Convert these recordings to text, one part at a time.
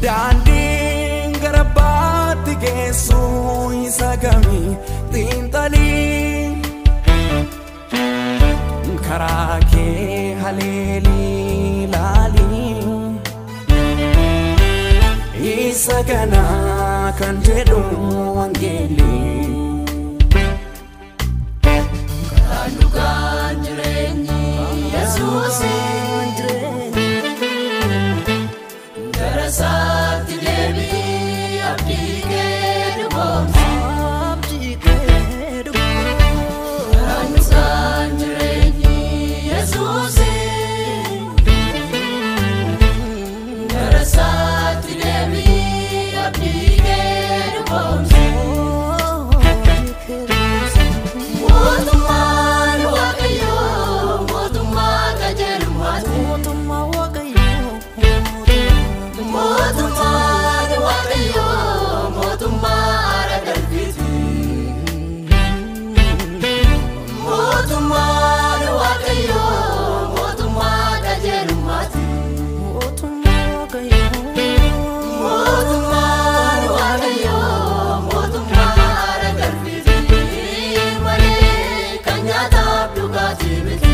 Daandiin gara baatti geessu isa kamii xiinxalii karaa kee haleelii laalii isa kana kan jedhu wangeelii. Karaan dhugaan jireenyi Yesuusi. Saati deebii abdii kee dhugoomsi. Karaan dhugaan jireenyi Yesuusi. Gara saati deebii abdii kee dhugoomsi. Mootummaan Waaqayyoo mootummaa qajeelummaati. Mootummaan Waaqayyoo mootummaa aara galfiiti. Mootummaan Waaqayyoo mootummaa qajeelummaati. Mootummaan Waaqayyoo mootummaa aara galfiiti malee kan nyaataaf dhugaatii miti.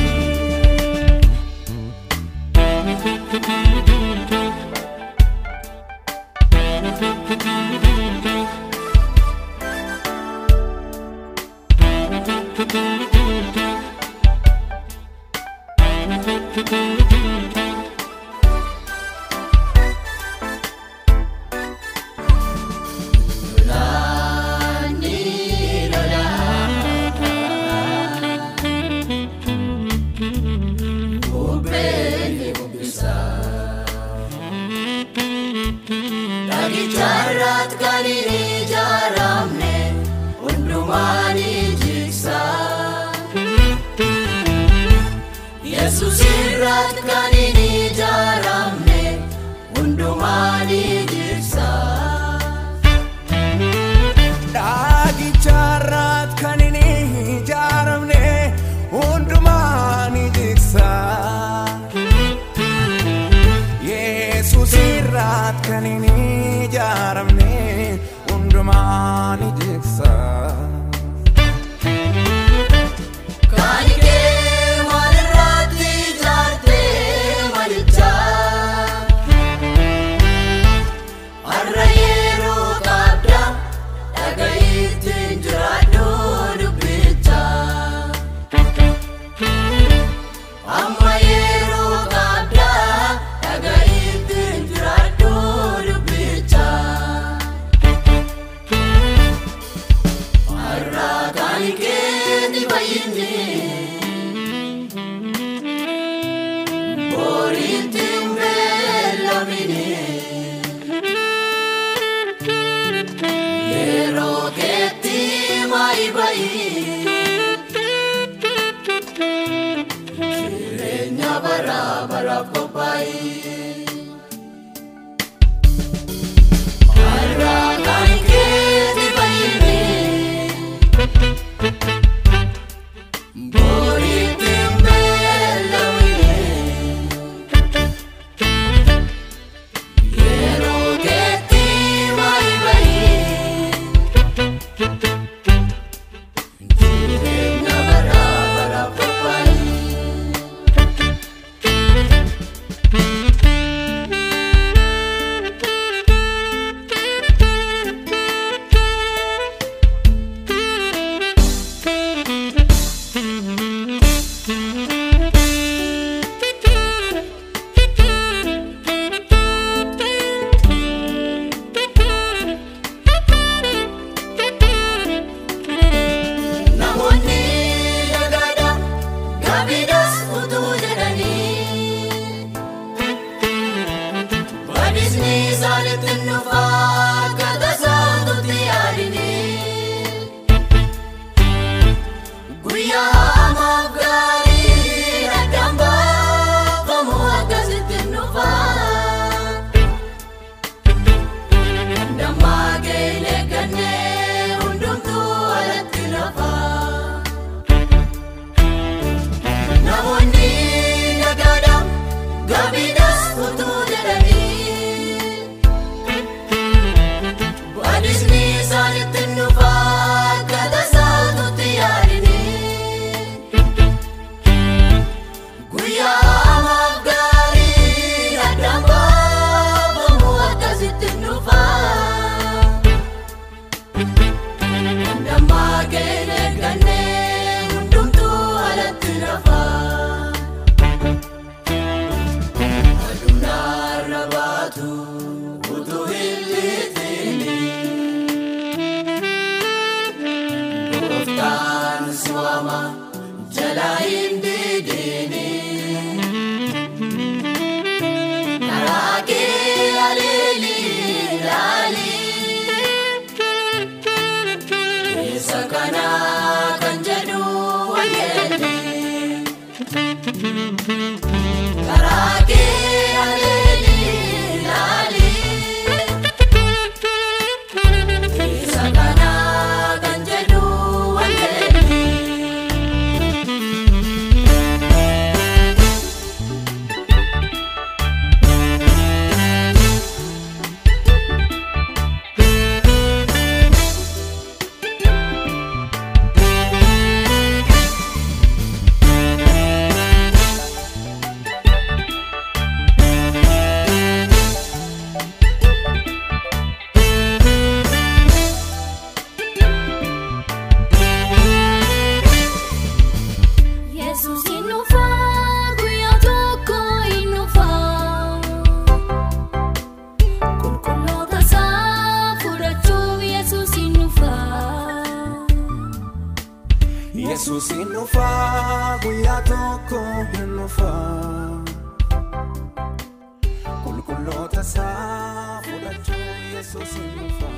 Dhagichaarraat kan hin ijaaramne hundumaa ni jigsa. Yesuus irraat kan hin ijaaramne hundumaa ni jigsa. Dhagichaarraat kan hin ijaaramne hundumaa ni jigsa. Yesuus irraat kan hin ijaaramne hundumaa ni jigsa. Kan kee maalirratti ijaarte manicha? Har'a yeroo qabda dhaga'iitti jiraadhu dubbicha. Amma yeroo qabda dhaga'iitti jiraadhu dubbicha. wayi bayi. Jireenya bara baraaf qophaayi. Har'a kan keeti fayyini. Boriitti hin beelawini. Yeroo keetti wayi bayi. Jireenya bara baraaf qophaayi. Namoonni nagaadha gabiidhas utuu jedhanii badiisni isaanitti hin dhufa akka tasaatutti yaadini. Guyyaa hamaaf gaarii addaan baafamu akkasitti hin dhufa. Dammaa ga'een eegganne hundumtuu alatti lafa. Namoonni nagaadha gabiidhas utuu jedhanii badiisni isaanitti hin dhufa akka tasaatutti yaadini. Guyyaa hamaaf gaarii addaan baafamu akkasitti hin dhufa. Dammaa ga'een eegganne hundumtuu alatti lafa. Aduun har'a baatu utuu hin lixini. Gooftaan si waama jalaa hin didini. Karaa kee aleeli ilaali. Isa kana kan jedhu wangeelli. Karaa kee aleeli ilaali. Isa kana kan jedhu wangeelli. Yesuus hin dhufa guyyaa tokko hin dhufa. Qulqulloota isaa fudhachuuf Yesuus hin dhufa. Yesuus hin dhufa guyyaa tokko hin dhufa. Qulqulloota isaa fudhachuu Yesuus hin dhufa.